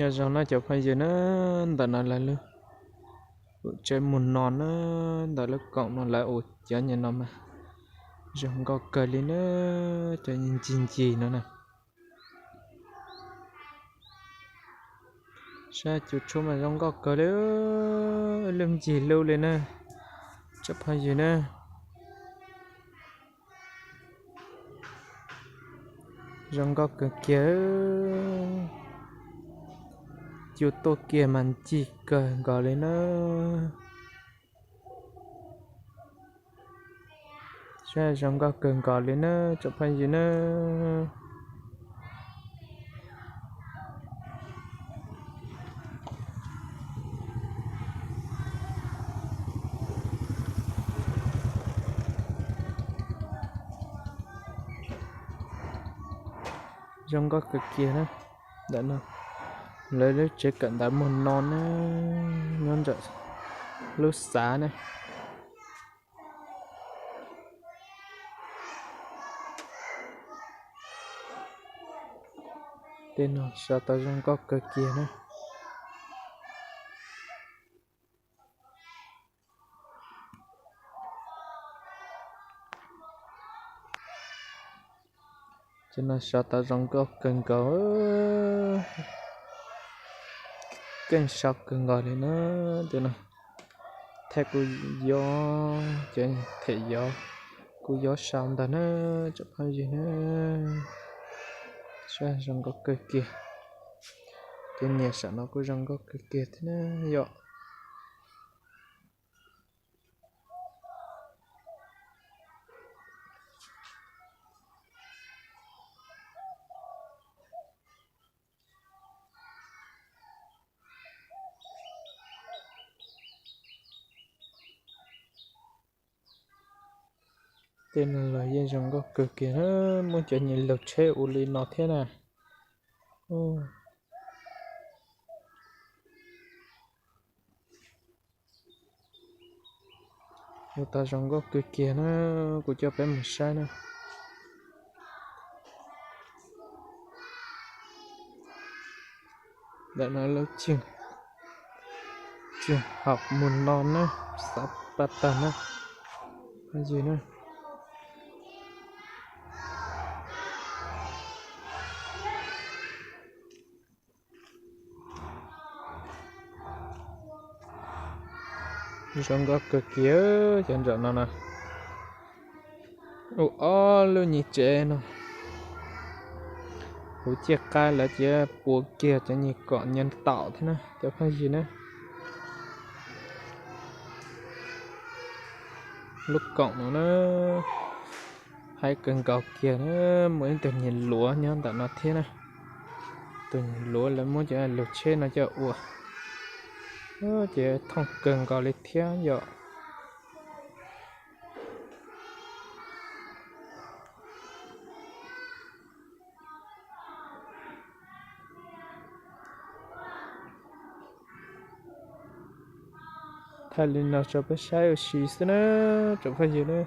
Nyob zoo na cov phooj ywg na, ntawm no lawv lub, kuv tsev mus no na, ntawm lub koom no lawv ua cov nyuag no mas zoo nkauj kawg li na, cov ncig ncig no na. Saib cov tshuaj mas zoo nkauj kawg li, lub ncig lub li na, cov phooj ywg na. Zoo nkauj kawg kiag, cua tuaj kiag mas ncig kawg nkaus li na. Saib zoo nkauj kawg nkaus li na cov phooj ywg na. Zoo nkauj kawg kiag na. Ntawm no lawv lub tsev kawm ntawv muag no na, nyob ntawm lub xav na. Tej no xyov tau zoo nkauj kawg kiag na. Cov no xyov tau zoo nkauj kawg nkaus, keej sau kawg nkaus li na. Cov no thiab kuj yog cov them yov, kuj yov sau ntag na cov phooj ywg na. Saib zoo nkauj kawg kiag, cov nyias saum no kuj zoo nkauj kawg kiag thiab na yom. Tej no los yeej zoo nkauj kawg kiag na, muab cov nyias lug tsheb ua li no thiab na. Ua tau zoo nkauj kawg kiag na, kuv coj peb mus saib na. Ntawm no lub tsev, tsev hauv mus no na, xav pab tag na, phooj ywg na. Zoo nkauj kawg kiag cov nram no na. Ua ob lub nyuag tsev no, huv ciaj qaib lawv cia puav kiag cov nyuag kom nyob tom thiab na cov phooj ywg na. Lub koom no na, haib kawg nkaus kiag na, muaj ib tug niag luav nyob ntawm no thiab na. Tus niag luav lawv muab cov lug tsheb no coj ua, ces thooj kawg nkaus li thiab yom. Thaij li no rau peb saib ua si xwb na, tsoom phooj ywg na.